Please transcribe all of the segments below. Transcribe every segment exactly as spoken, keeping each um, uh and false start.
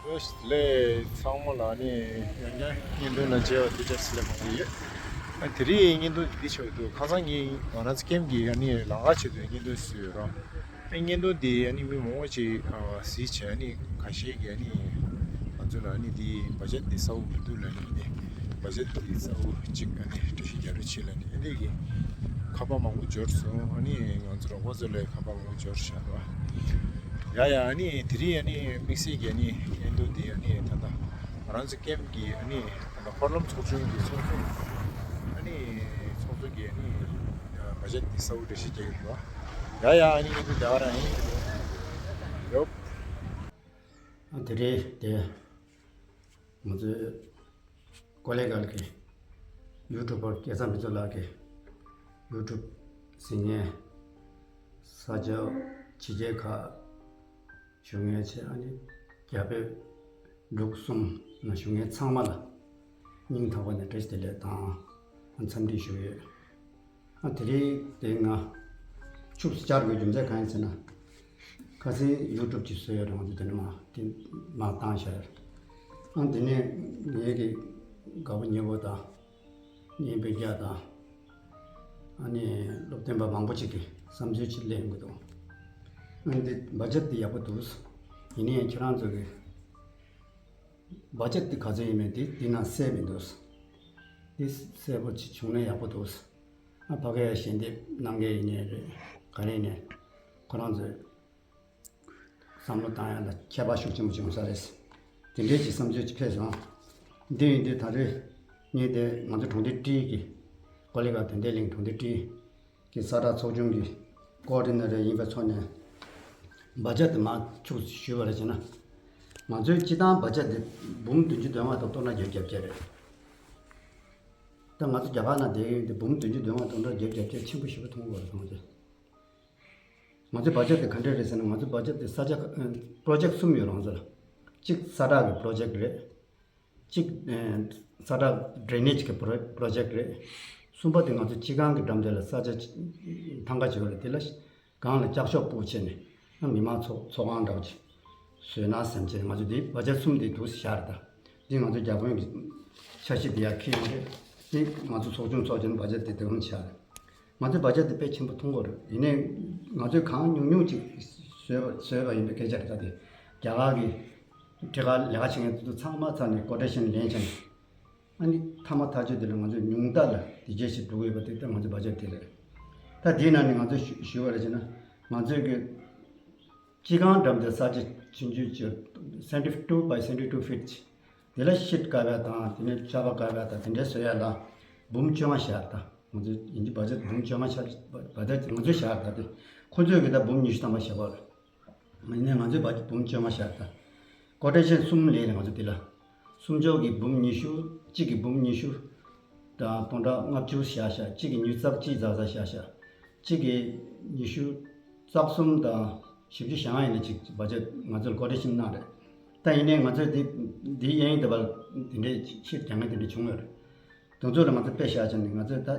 བཀྲ་ཤིས་བདེ་ལེགས། ཚང་མ་ལ་ནི་ཡང་བསྐྱར་བརྙན་ཐུང་ལ་མཇལ་བ་འདི་བཀྲ་ཤིས་བདེ་ལེགས་མང་པོ་ཡོད། ཨ་དེ་རིང་བརྙན་ཐུང་འདི་ཆགས་འདུག་ཁ་སང་ཉིན་ང་རང་ཚོ་ཀེམ་གྱི་ཨ་ནི་ལམ་ཁ་ཆེད་དུ་བརྙན་ཐུང་བཟོས་ཡོད་ར། ཨ་བརྙན་ཐུང་འདི་ཨ་ནི་མི་མང་པོ་ཅིག་ཨ་གཟིགས་བྱས། ཨ་ནི་ཁ་ཤས་ཀྱིས་ཨ་ནི་ང་ཚོ་ལ་ཨ་ནི་འདི་བ་ཇེཊ་འདི་གསལ་པོ་མི་འདུག་ལབ་ནས། ཨ་ནི་བ་ཇེཊ་འདི་གསལ་པོ་ཅིག་ཨ་ནི་འགྲེལ་བཤད་རྒྱག་རོགས་བྱེད་ལབ་ནས་ཨ་འདི་གི་ཁ་པར་མང་པོ་འབྱོར་སོང་། ཨ་ནི་ང་ཚོ་རོགས་པ་ཚོ་ལ་ཁ་པར་མང་པོ་འབྱོར་བཞག་ར། ཡ་ཡ། ཨ་ནི་དེ་རིང་ཨ་ནི་དམིགས་བསལ་གྱི་ཨ་ནི་བརྙན་ཐུང་འདི་ཨ་ནི་ད་ལྟ་ང་རང་ཚོ་ཀེམ་གྱི་ཨ་ནི་ད་ལྟ་འཁོར་ལམ་ཚོགས་ཆུང་གི་ཚོགས་གཙོ། ཨ་ནི་ཚོགས་གཙོ་གིས་ཨ་ནི་བ་ཇེཊ་འདི་གསལ་པོ་འགྲེལ་བཤད་རྒྱག་གི་འདུག་ཡ་ཡ། ཨ་ནི་བརྙན་ཐུང་རྒྱག་ག་རང་ཡིན། ཡོབ། ཨ་དེ་རིང་དེ་ང་ཚོའི་ཀོ་ལེ་གལ་གྱི་ཡུ་ཊུབ་པར་སྐལ་བཟང་ཕུན་ཚོགས་ལགས་ཀྱི་ཡུ་ཊུབ་གཟིགས་མཁན་ས་ཆ་ཕྱི་རྒྱལ་ཁག་བཞུགས་མཁན་བྱས། ཨ་ནི་རྒྱ་བོད་འབྲུག་གསུམ་ནང་བཞུགས་མཁན་ཚང་མ་ལ་སྙིང་ཐག་པ་ནས་བཀྲ་ཤིས་བདེ་ལེགས་དང་འཚམས་འདྲི་ཞུ་ཡོད། ཨ་དེ་རིང་དེ་ང་ཕྱུགས་སུ་བཅར་དགོས་རྒྱུ་མཚན་གང་ཡིན་ཟེར་ན། ཁ་སང་ཡུ་ཊུབ་ཅིག་བཟོས་ཡོད་རེད། ང་ཚོ་དེ་ནས་མར་དེ་མར་བཏང་བཞག་ཡོད། ཨ་དེ་ནས་ངེད་ཀྱི་དགའ་པོ་ཉེ་པོ་དང་གཉེན་པོ་རྒྱ་དང་ཨ་ནི་སློབ་སྟོན་པ་མང་པོ་ཅིག་གིས་བསམ་ཚུལ་ཅིག་གླེང་གི་འདུག་ཨ་འདི་བ་ཇེཊ་འདི་ཡག་པོ་འདུག་ཡིན་ནའི་ཁྱེད་རང་ཚོ་གི་བ་ཇེཊ་འདི་ག་ཚོད་ཡིན་མིན་དེ་འདི་ནང་གསལ་མི་འདུག་འདི་གསལ་པོ་ཅིག་བྱུང་ན་ཡག་པོ་འདུག་ཨ་ཕ་གིར་ཞལ་འདེབས་གནང་མཁན་ཡིན་ནའི་རེད། ག་རེ་ཡིན་ནའི་ཁོ་རང་ཚོས་བསམ་བློ་བཏང་ཡག་ལ་ཁྱད་པར་ཤུགས་ཆེན་པོ་བྱུང་ས་རེད། དེ་འདྲའི་ཅིག་བསམ་ཚུལ་ཅིག་ཕེབས་སོང་། འདི་ཡིན་དུས་ད་རེས་ངས་དེ་ང་ཚོ་གྲོང་སྡེ་ཊི་གི་ཀོ་ལེ་གལ་དོན་ལྡན་གླིང་གྲོང་སྡེ་ཊི་གི་གསལ་བསྒྲགས་ཚོགས་ཆུང་གི་ཀོ་ཨོར་ཌི་ནེ་ཊར་ཡིན་པའི་ཐོག་ནས་བ་ཇེཊ་དེ་མར་ཁྱུག་ཞུས་པ་རེད་བྱས་ན། ང་ཚོའི་སྤྱི་བཏང་བ་ཇེཊ་དེ་འབུམ་བདུན་ཅུ་དོན་ལྔ་དང་སྟོང་ཕྲག་བརྒྱད་བརྒྱད་བརྒྱད་རེད། ད་ང་ཚོ་རྒྱ་གར་ནང་བསྡད་ཡོད་དེ་འབུམ་བདུན་ཅུ་དོན་ལྔ་སྟོང་ཕྲག་བརྒྱད་བརྒྱད་བརྒྱད་ཆེན་པོ་ཞེ་པོ་མཐོང་གི་ཡོད་རེད། ང་ཚོ་ང་ཚོའི་བ་ཇེཊ་དེ་ག་འདྲས་རེད་ཟེར་ན། ང་ཚོའི་བ་ཇེཊ་དེ་ས་ཆ་པོ་རོ་ཇེཀ་གསུམ་ཡོད་རེད་ང་ཚོ་ལ། གཅིག་ས་བསྒྲགས་ཀྱི་པོ་རོ་ཇེཀ་རེད། གཅིག་ས་བསྒྲགས་ཌྲེ་ནེཇ་གི་པོ་རོ་ཇེཀ་རེད། གསུམ་པ་དེ་ང་ཚོ་སྤྱི་ཁང་གི་འགྲམ་དེ་ལ་ས་ཆ་ཐང་ག་ཅིག་ཡོད་རེད། དེ་ལ་སྒང་ལ་ལྕགས་ཤོག་སྤུ་བྱས་ནས་མི་མང་ཚོགས་ཚོགས་ཁང་འདྲ་བོ་ཅིག་བཟོས་ན་བསམ་བྱས་ནས། ང་ཚོ་འདི་བ་ཇེཊ་གསུམ་དེ་འདུག་སེ་བཞག་རེད། ད་འདི་ང་ཚོ་རྒྱ་དཔོན་གྱི་འཆར་གཞི་དེ་ཡར་འཁྱེར་ཡོང་རེད། འདི་ང་ཚོ་ཚོགས་ཆུང་ཚོགས་བྱས་ནས་བ་ཇེཊ་དེ་དེ་རུ་བཞག་རེད། ང་ཚོས་བ་ཇེཊ་དེ་དཔེ་ཆེན་པོ་མཐོང་གི་ཡོད་རེད། ཡིན་ནའི་ང་ཚོས་གང་ཉུང་ཉུང་ཅིག་བཟོས་པ་བཟོས་པ་ཡིན་པའི་སྐད་ཆ་རེད། ད་དེ་རྒྱ་གར་གྱི་ཊི་ག་ལས་ཀ་བྱེད་མཁན་དེ་ཚོ་ཚང་མ་ཚར་ནས་ཀོ་ཊེ་ཤན་ལེན་བྱས་ནས། ཨ་ནི་མཐའ་མ་ཐག་གཅོད་དེ་ལ་ང་ཚོས་ཉུང་མཐའ་ལ་དེ་རྗེས་ཤིག་འགྲོ་གི་ཡོད་པ་དེ་ལྟར་ང་ཚོའི་བ་ཇེཊ་དེ་རེད། ད་དེའི་ནང་ནས་ང་ཚོས་ཞུ་ཞུ་བ་རེད་བྱས་ན། ང་ཚོས་ཀྱི་སྤྱི་ཁང་འགྲམ་དེ་ས་ཆ་ཆུང་ཆུང་ཅིག་seventy two by seventy two feet། དེ་ལ་ཤིཊ་བཀབ་ཡག་དང་། དེ་ནས་ཆར་པ་བཀབ་ཡག་དང་། དེ་འདྲའི་བཟོ་ཡག་ལ་འབུམ་བཅོ་ལྔ་བཞག་ད། ང་ཚོས་ཡིན་གྱི་བ་ཇེཊ་འབུམ་བཅོ་ལྔ་བཞག་བ་ཇེཊ་ང་ཚོས་བཞག་ད། དེ་ཁོ་ཚོས་ཀྱི་ད་འབུམ་ཉི་ཤུ་ཐམ་པ་བཞག་པ་རེད། ཡིན་ནའི་ང་ཚོས་བ་ཇེཊ་འབུམ་བཅོ་ལྔ་བཞག་ད། ཀོ་ཊེ་ཤན་གསུམ་ལེན་རེད་ང་ཚོ་དེ་ལ། སུམ་ཅུ་གི་འབུམ་ཉི་ཤུ། གཅིག་གི་འབུམ་ཉི་ཤུ་དང་སྟོང་ཕྲག་ལྔ་བཅུ་བཞག་བཞག་གཅིག་གི་ཉི་ཤུ་རྩ་གཅིག་ཙམ་ཙམ་བཞག་བཞག་གཅིག་གི་ཉི་ཤུ་རྩ་གསུམ་དང་བཞི་བཅུ་ཞེ་ལྔ་ཡིན་ན་ཅིག་བ་ཇེཊ་ང་ཚོར་ཀོ་ཊེ་ཤན་གནང་རེད། ད་ཡིན་ནའི་ང་ཚོས་འདི་འདིའི་གཡས་གཡོན་དེ་བར་དེ་འདྲའི་ཤིཊ་རྒྱག་མཁན་དེ་འདྲ་བྱུང་ཡོད་རེད། དེ་ཚོ་ལ་ང་ཚོ་དཔེ་བཞག་བྱས་ནས། ང་ཚོས་ད་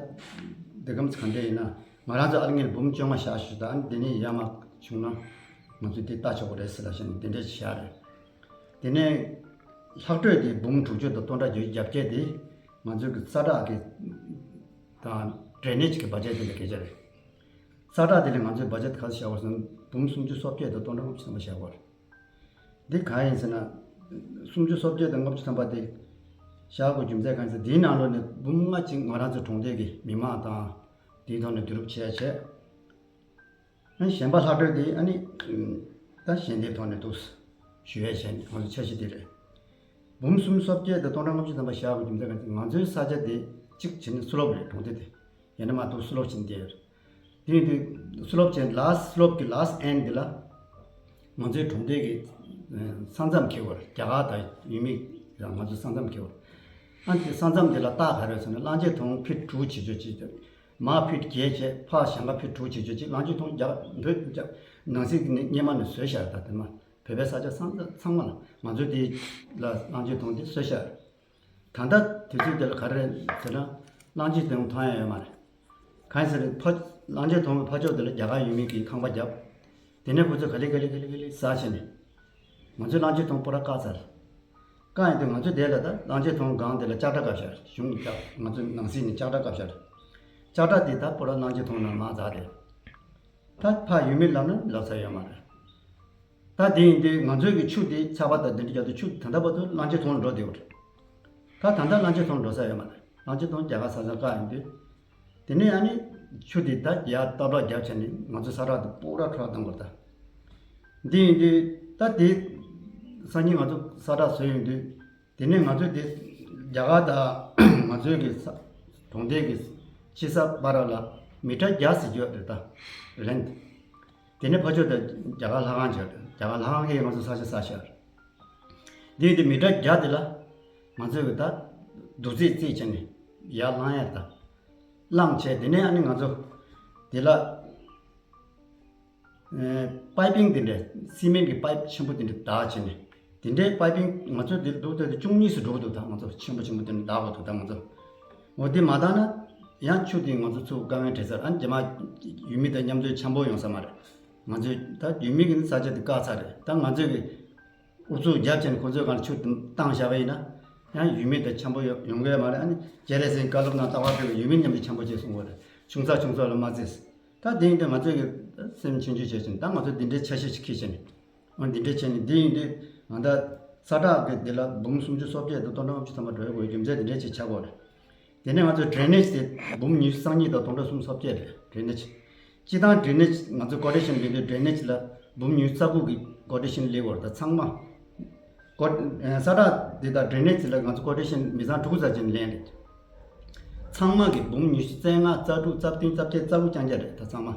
འདི་གམ་ག་འདྲ་ཡིན་ན། ང་རང་ཚོ་ཨ་ལ་ངེར་འབུམ་བཅོ་ལྔ་བཞག་ཞུ། ད་ཨ་ནི་འདི་ནས་ཡར་མར་བྱུང་ན་ང་ཚོས་འདི་ལྟ་ཆོག་གི་རེད་ཟེར་ལབ་བྱས་ནས་འདི་འདྲ་བཞག་རེད། དེ་ནས་ལྷག་འཕྲོས་དེ་འབུམ་དྲུག་ཅུ་དང་སྟོང་ཕྲག་བརྒྱད་ཅུ་གྱ་བརྒྱད་དེ་ང་ཚོའི་གི་ས་བསྒྲགས་ཀྱི་དང་ཌྲེ་ནེཇ་གི་བ་ཇེཊ་དེ་ལ་སྐད་ཆ་རེད། ས་བསྒྲགས་དེ་ལ་ང་ཚོས་བ་ཇེཊ་ག་ཚོད་བཞག་པ་ཟེར་ན། འབུམ་སུམ་ཅུ་སོ་བརྒྱད་དང་སྟོང་ཕྲག་ལྔ་བཅུ་ཐམ་པ་བཞག་པ་རེད། འདི་གང་ཡིན་ཟེར་ན། སུམ་ཅུ་སོ་བརྒྱད་དང་ལྔ་བཅུ་ཐམ་པ་དེ་བཞག་དགོས་རྒྱུ་མཚན་གང་ཡིན་ཟེར། འདིའི་ནང་ལོགས་ནས་འབུམ་ལྔ་ཅིག་ང་རང་ཚོ་གྲོང་སྡེ་གི་མི་མང་དང་དེའི་ཐོག་ནས་བསྡུ་རུབ་བྱས་བྱས། ཨ་ནི་གཞན་པ་ལྷག་འཕྲོས་དེ་ཨ་ནི་ད་ཞལ་འདེབས་ཐོག་ནས་འདུག་ཞུ་ཡས་བྱས་ནས་ང་ཚོ་འཆར་གཞི་དེ་རེད། འབུམ་སུམ་ཅུ་སོ་བརྒྱད་དང་སྟོང་ཕྲག་ལྔ་བཅུ་ཐམ་པ་བཞག་དགོས་རྒྱུ་མཚན་གང་ཡིན་ཟེར། ང་ཚོའི་ས་ཆ་དེ་གཅིག་བྱས་ན་སི་ལོབ་རེད། གྲོང་སྡེ་དེ། ཡང་ན་མར་འདུག་སི་ལོབ་ཕྱིན་བསྡད་ཡོད། དེ་ཡིན་དུས་སི་ལོབ་ཅན་ལཱ་སི་ལོབ་ཀྱི་ལཱ་སི་ཨེན་འདི་ལ་ ང་ཚོའི་གྲོང་སྡེ་གི་ས་མཚམས་འཁེལ་བར། རྒྱ་གར་དང་ཡུལ་མི་རང་ང་ཚོའི་ས་མཚམས་འཁེལ་བར། ཨ་ནི་ས་མཚམས་དེ་ལ་རྟགས་ག་རེ་ཟེར་ན། གླང་ཆེན་དོང་ཕིཊ་དྲུག་བྱེད་ཆོག་ཅིག་མར་ཕིཊ་བརྒྱད་བྱས། ཕར་ཞེང་ཁ་ཕིཊ་དྲུག་བྱེད་ཆོག་ཅིག་གླང་ཆེན་དོང་རྒྱ་བོད་རྒྱ་ནང་སྲིད་ཀྱི་སྔོན་མ་ནས་བཟོས་བཞག་རེད། ད་དེ་མ་བོད་པའི་ས་ཆ་ས་མཚམས་ཚང་མ་ལ་ང་ཚོའི་དེ་ལ་གླང་ཆེན་དོང་དེ་བཟོས་བཞག་རེད། ད་ལྟ་དུས་ཚོད་དེ་ལ་ག་རེ་རེད་ཟེར་ན། གླང་ཆེན་དོང་མཐོང་ཡ་ཡོད་མ་རེད། གང་ཡིན་ཟེར་ན་ཕ་གླང་ཆེན་དོང་གི་ཕ་ཕྱོགས་དེ་ལ་རྒྱ་གར་ཡུལ་མི་གིས་ཁང་པ་བརྒྱབ། དེ་ནས་ཁོ་ཚོས་ག་ལེ་ག་ལེ་ག་ལེ་ག་ལེ་ཟ་བྱས་ནས། ང་ཚོའི་གླང་ཆེན་དོང་པོ་ར་བཀག་ཚར། བཀག་ཡིན་དུས་ང་ཚོ་དེ་ལ་ད་གླང་ཆེན་དོང་སྒང་དེ་ལ་ལྕགས་དྲ་བཀབ་བཞག་གཞུང་གིས་ང་ཚོ་ནང་སྲིད་ནས་ལྕགས་དྲ་བཀབ་བཞག་ལྕགས་དྲ་དེ་ད་པོ་ར་གླང་ཆེན་དོང་ནང་མར་འཛེགས་ཏེ། ད་ཕ་ཡུལ་མི་ལབ་ན་ལབ་ས་ཡོད་མ་རེད། ད་དེ་ཡིན་དུས་ང་ཚོའི་གི་ཆུ་དེ་ཚ་བ་དང་དེ་འདྲ་རྒྱག་དུས་ཆུ་ད་ལྟ་བར་དུ་གླང་ཆེན་དོང་ལ་འགྲོ་བསྡད་ཡོད་རེད། ད་ད་ལྟ་གླང་ཆེན་དོང་འགྲོ་ས་ཡོད་མ་རེད། གླང་ཆེན་དོང་རྒྱ་གར་ས་མཚམས་བཀག་ཡིན་དུས། དེ་ནས་ཨ་ནི་ཆུ་དེ་ད་ཡར་སྟབས་ལག་བརྒྱབ་བྱས་ནས་ང་ཚོ་ས་ཁྲག་དེ་སྤུ་ར་ཁྲག་བཏང་དགོས་ད། འདི་ཡིན་དུས་ད་དེ་སང་ཉིན་ང་ཚོ་ས་ཁྲག་བཟོས་ཡོང་དུས། དེ་ནས་ང་ཚོས་དེ་རྒྱ་གར་དང་ང་ཚོའི་གི་ས་གྲོང་སྡེ་གི་ཕྱི་ས་བར་ལ་མི་ཊར་བརྒྱ་ཟེར་གྱི་ཡོད་རེད་ད། རེད། དེ་ནས་ཕར་ཕྱོགས་དེ་རྒྱ་གར་ལྷ་ཁང་བྱས་རེད། རྒྱ་གར་ལྷ་ཁང་གིས་ང་ཚོ་ས་ཆ་ས་ཤར། འདི་དེ་མི་ཊར་བརྒྱ་དེ་ལ་ང་ཚོས་གི་ད་རྡོ་རྩིག་རྩིག་བྱས་ནས་ཡར་ལངས་ཡ་ད། ལངས་བྱས་དེ་ནས་ཨ་ནི་ང་ཚོ་དེ་ལ། པའི་པིང་དེ་འདྲ། སི་མེན་གྱི་པའི་པི་ཆེན་པོ་དེ་འདྲ་བདག་བྱས་ནས། དེ་འདྲའི་པའི་པིང་ང་ཚོ་དེ་འདུག་སྟེ་བཅུ་གཉིས་སུ་འགྲོ་གི་འདུག་ད་ང་ཚོ་ཆེན་པོ་ཆེན་པོ་དེ་འདྲ་བདག་དགོས་འདུག་ད་ང་ཚོ། འོ་དེ་མ་བདག་ན་ཡང་ཆུ་དེ་ང་ཚོ་ཚུར་དཀའ་ངལ་འཕྲད་ས་རེད། ཨ་ནི་རྗེས་མ་ཡུལ་མི་དང་མཉམ་འཛོལ་འཆམ་པོ་ཡོང་ས་མ་རེད། ང་ཚོས་ད་ཡུལ་མི་གི་ས་ཆ་དེ་བཀག་ཚར་རེད། ད་ང་ཚོས་གི་ཨུ་ཚུགས་རྒྱབ་བྱས་ནས་ཁོ་ཚོའི་སྒང་ལ་ཆུ་བཏང་བཞག་པ་ཡིན་ན། ཡང་ཡུལ་མི་དང་འཆམ་པོ་ཡོང་ཡོང་གི་མ་རེད། ཨ་ནི་རྗེས་ལ་སེང་བཀའ་སློབ་གནང་། རྟག་པར་ཕེབས་པའི་ཡུལ་མི་མཉམ་དུ་འཆམ་པོ་བྱས་གསུང་གི་རེད། ཆུང་ཚགས་ཆུང་ཚགས་ལ་མ་བརྩི། ད་དེ་ཡིན་དུས་ང་ཚོས་གི་སེམས་ཆུང་ཆུང་བྱས་ཤིང་། ད་ང་ཚོས་འདི་འདྲའི་འཆར་གཞི་ཞིག་འཁྱེར་བྱས་ནས། འོ་འདི་འདྲའི་བྱས་ནས། འདི་ཡིན་དུས་ང་ད་ས་ཁྲག་གི་འདི་ལ་འབུམ་སུམ་ཅུ་སོ་བརྒྱད་དང་སྟོང་ཕྲག་ལྔ་བཅུ་ཐམ་པ་འགྲོ་ཡ་དགོས་རྒྱུ་མཚན་འདི་འདྲའི་ཅིག་ཆགས་དགོས་རེད། དེ་ནས་ང་ཚོའི་ཌྲེ་ནེཇ་དེ་འབུམ་ཉི་ཤུ་རྩ་གཉིས་དང་སྟོང་ཕྲག་སུམ་ཅུ་སོ་བརྒྱད་རེད། ཌྲེ་ནེཇ། སྤྱིར་བཏང་ཌྲེ་ནེཇ་ང་ཚོ་ཀོ་ཊེ་ཤན་ལེན་དུས་ཌྲེ་ནེཇ་ལ་འབུམ་ཉི་ཤུ་རྩ་དགུ་གི་ཀོ་ཊེ་ཤན་ལེན་དགོས་རེད། ད་ཚང་མ། ཀོ་ཨ་ས་ཁྲག་འདི་དང་ཌྲེ་ནེཇ་ལ་ང་ཚོ་ཀོ་ཊེ་ཤན་མི་ཚང་དྲུག་ཙམ་ཅིག་ལེན་རེད། ཚང་མ་གི་འབུམ་ཉི་ཤུ་རྩ་ལྔ་རྩ་དྲུག་རྩ་བདུན་རྩ་བརྒྱད་རྩ་དགུ་རྐྱང་རྐྱང་རེད། ད་ཚང་མ།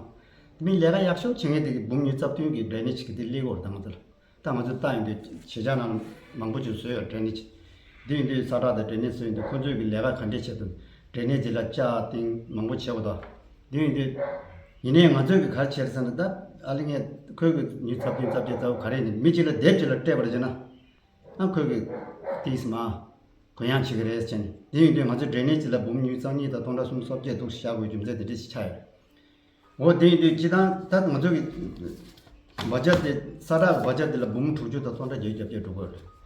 དེ་མིན་ལས་ཀ་ཡག་ཤོས་བྱེད་མཁན་དེ་གི་འབུམ་ཉི་ཤུ་རྩ་བདུན་གི་ཌྲེ་ནེཇ་གི་དེ་ལེན་དགོས་རེད། ད་ང་ཚོ་ལ། ད་ང་ཚོས་ལྟ་ཡོང་དུས་གཞིས་ཆགས་ནང་མང་པོ་ཅིག་བཟོས་ཡོད། ཌྲེ་ནེཇ། འདི་ཡིན་དུས་ས་ཁྲག་དང་ཌྲེ་ནེཇ་བཟོས་ཡོང་དུས་ཁོ་ཚོས་ཀྱི་ལས་ཀ་ག་འདྲས་བྱེད་དུས། ཌྲེ་ནེཇ་དེ་ལ་ལྕགས་བཏིང་མང་པོ་བྱས་པ་དང་། འདི་ཡིན་དུས། ཡིན་ནའི་ང་ཚོས་ཀྱི་ག་རེ་བྱས་ཟེར་ན། ད་ཨ་ལེ་ངས་ཁོས་ཀྱི་ཉི་ཤུ་རྩ་བདུན་རྩ་བརྒྱད་རྩ་དགུ་ག་རེ་ནི་མི་གཅིག་ལ་དེབ་གཅིག་ལ་སྤྲད་པར་བྱས་ན། ཨ་ཁོས་ཀྱི་ཏིས་མ་གུ་ཡངས་བྱེད་ཀྱི་རེད་ཟེར་ནས། འདི་ཡིན་དུས་ང་ཚོས་ཌྲེ་ནེཇ་དེ་ལ་འབུམ་ཉི་ཤུ་རྩ་གཉིས་དང་སྟོང་ཕྲག་སུམ་ཅུ་སོ་བརྒྱད་འདུག་བཞག་དགོས་རྒྱུ་མཚན་དེ་འདྲས་ཤིག་ཆགས་ཡོད། འོ་དེ་ཡིན་དུས་སྤྱིར་བཏང་ད་ང་ཚོ་གི་བ་ཇ་དེ་ས་ཁྲག་བ་ཇ་དེ་ལ་འབུམ་དྲུག་ཅུ་དང་སྟོང་ཕྲག་བརྒྱད་ཅུ་གྱ་བརྒྱད་འགྲོ་གི་རེད།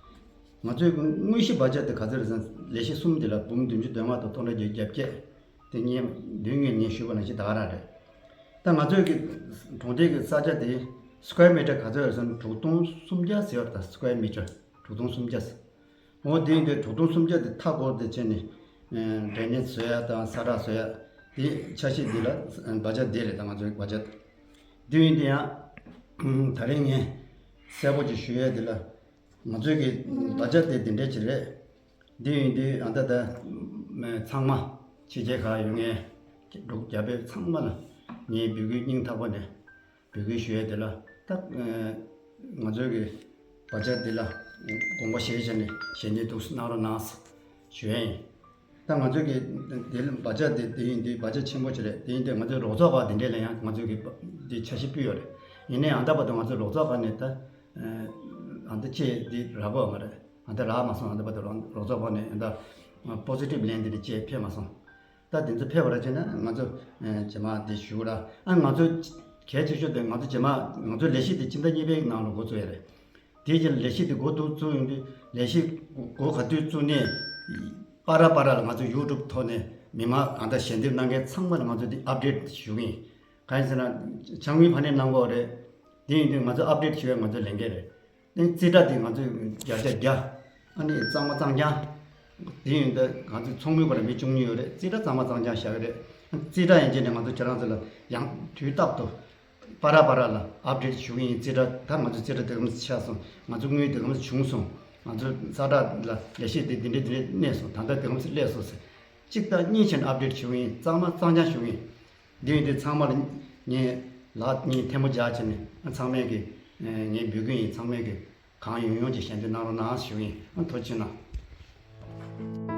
ང་ཚོའི་དངོས་གཞི་བ་ཇ་དེ་ག་ཚོད་རེད་ཟེར་ན། ལས་གཞི་གསུམ་དེ་ལ་འབུམ་བདུན་ཅུ་དོན་ལྔ་དང་སྟོང་ཕྲག་བརྒྱད་ཅུ་གྱ་བརྒྱད། དེ་ངས་མདུན་ངོས་ངས་ཞུས་པ་ནང་བཞིན་ད་ག་རང་རེད། ད་ང་ཚོའི་གི་གྲོང་སྡེ་གི་ས་ཆ་དེ་སི་ཀོ་ཡར་མི་ཊར་ག་ཚོད་རེད་ཟེར་ན། དྲུག་སྟོང་སུམ་བརྒྱ་ཟེར་བ་རེད། ད་སི་ཀོ་ཡར་མི་ཊར་དྲུག་སྟོང་སུམ་བརྒྱ་ཟེར། འོ་དེ་ཡིན་དུས་དྲུག་སྟོང་སུམ་བརྒྱ་དེ་མཐའ་བསྐོར་ཏེ་བྱས་ནས། ཨ་ཌྲེ་ནེཇ་བཟོ་ཡ་དང་ས་ཁྲག་བཟོ་ཡ་དེ་འཆར་གཞི་འདི་ལ་བ་ཇ་འདི་རེད། ད་ང་ཚོའི་བ་ཇ་དེ་ཡིན་དུས་ཡང་ད་རིང་ངས་གསལ་པོ་ཅིག་ཞུ་ཡ་འདི་ལ། ང་ཚོའི་གི་བ་ཇ་དེ་འདི་འདྲས་ཅིག་རེད། འདི་ཡིན་དུས་ཨ་ད་ད་ཚང་མ་ཕྱི་རྒྱལ་ཁག་ཡོད་མཁན་འབྲུག་རྒྱ་བོད་ཚང་མ་ལ་ངས་འབོད་སྐུལ་སྙིང་ཐག་པ་ནས་འབོད་སྐུལ་ཞུ་ཡས་དེ་ལ། ད་ང་ཚོའི་གི་བ་ཇ་འདི་ལ་དགོངས་པ་བཞེས་བྱས་ནས་ཞལ་འདེབས་འདུག་སེ་གནང་རོགས་གནང་ཞུ་ཡས་ཡིན། ད་ང་ཚོའི་གི་འདི་ལ་བ་ཇ་འདི་འདི་ཡིན་དུས་བ་ཇ་ཆེན་པོ་ཅིག་རེད། དེ་ཡིན་དུས་ང་ཚོའི་རོགས་ཚོགས་ཁག་འདི་འདྲས་ལ་ཡང་ང་ཚོའི་གི་འདི་འཆར་གཞི་སྤུས་ཡོད་རེད། ཡིན་ནའི་ཨ་ད་བར་དུ་ང་ཚོའི་རོགས་ཚོགས་ཁག་ནས་ད་ཨ་ད་ཅེས་འདི་རག་གོ་མ་རེད། ཨ་ད་རག་མ་སོང་། ཨ་ད་བར་དུ་རོགས་ཚོགས་ཁག་ནས་ཨ་ད་པོ་སི་ཊིབ་ལན་འདི་འདྲ་ཅེས་ཕེབས་མ་སོང་། ད་དེ་ཚོ་ཕེབས་པ་ར་བྱས་ན་ང་ཚོ་ཨ་རྗེས་མ་དེ་ཞུ་ར། ཨ་ང་ཚོ་གལ་ཆེ་ཤོས་དེ་ང་ཚོ་རྗེས་མ་ང་ཚོ་ལས་གཞི་དེ་སྤྱི་ཟླ་གཉིས་པའི་ནང་ལ་འགོ་བཙུགས་ཡ་རེད། དེ་རྗེས་ལས་གཞི་དེ་འགོ་འཛུགས་བཙུགས་ཡོང་དུས་ལས་གཞི་འགོ་ག་དུས་བཙུགས་ནས་པ་ར་པ་ར་ལ་ང་ཚོ་ཡུ་ཊུབ་ཐོག་ནས་མི་མང་ཨ་ད་ཞལ་འདེབས་གནང་མཁན་ཚང་མ་ལ་ང་ཚོ་དེ་ཨབ་ཌེཊ་ཞུ་གི་ཡིན། གང་ཡིན་ཟེར་ན་ཕྱག་དངུལ་ཕར་ནས་གནང་གི་ཡོད་རེད། དེ་ཡིན་དུས་ང་ཚོ་ཨབ་ཌེཊ་ཞུ་བའི་ང་ཚོ་ལས་འགན་རེད། དེ་རྩིས་ཁྲ་དེ་ང་ཚོས་བརྒྱ་ཆ་བརྒྱ། ཨ་ནི་གཙང་མ་གཙང་རྐྱང་། དེ་ཡིན་དུས་ང་ཚོའི་ཚོགས་མིའི་སྐོར་ལ་མི་བཅུ་གཉིས་ཡོད་རེད། རྩིས་ཁྲ་གཙང་མ་གཙང་རྐྱང་བཞག་གི་རེད། རྩིས་ཁྲ་ཡན་ཆད་ནས་ང་ཚོ་ཁྱེད་རང་ཚོ་ལ་ཡང་དུས་རྟག་ཏུ་པ་ར་པ་ར་ལ་ཨབ་ཌེཊ་ཞུ་གི་ཡིན། རྩིས་ཁྲ་ད་ང་ཚོ་རྩིས་ཁྲ་དེ་ག་ཙམ་ཆགས་སོང་། ང་ཚོ་དངུལ་དེ་ག་ཙམ་བྱུང་སོང་། ང་ཚོ་ས་ཁྲ་ལ་ལས་གཞི་དེ་འདི་འདྲས་འདི་འདྲས་གནས་སོང་། ད་ལྟ་དེ་ག་ཙམ་སླེབས་སོང་ཟེར། གཅིག་དང་གཉིས་བྱས་ནས་ཨབ་ཌེཊ་ཞུ་གི་ཡིན། གཙང་མ་གཙང་རྐྱང་ཞུ་གི་ཡིན། འདི་ཡིན་དུས་ཚང་མ་ལ་ངས་ལག་གཉིས་ཐལ་མོ་སྦྱར་བྱས་ནས་ཚང་མས་ཀྱི་ ངས་འབུལ་གྱི་ཡིན། ཚང་མས་ཀྱི་གང་ཡོང་ཡོང་གི་ཞལ་འདེབས་གནང་རོགས་གནང་ཞུ་གི་ཡིན། ཨ། ཐུགས་རྗེ་གནང་།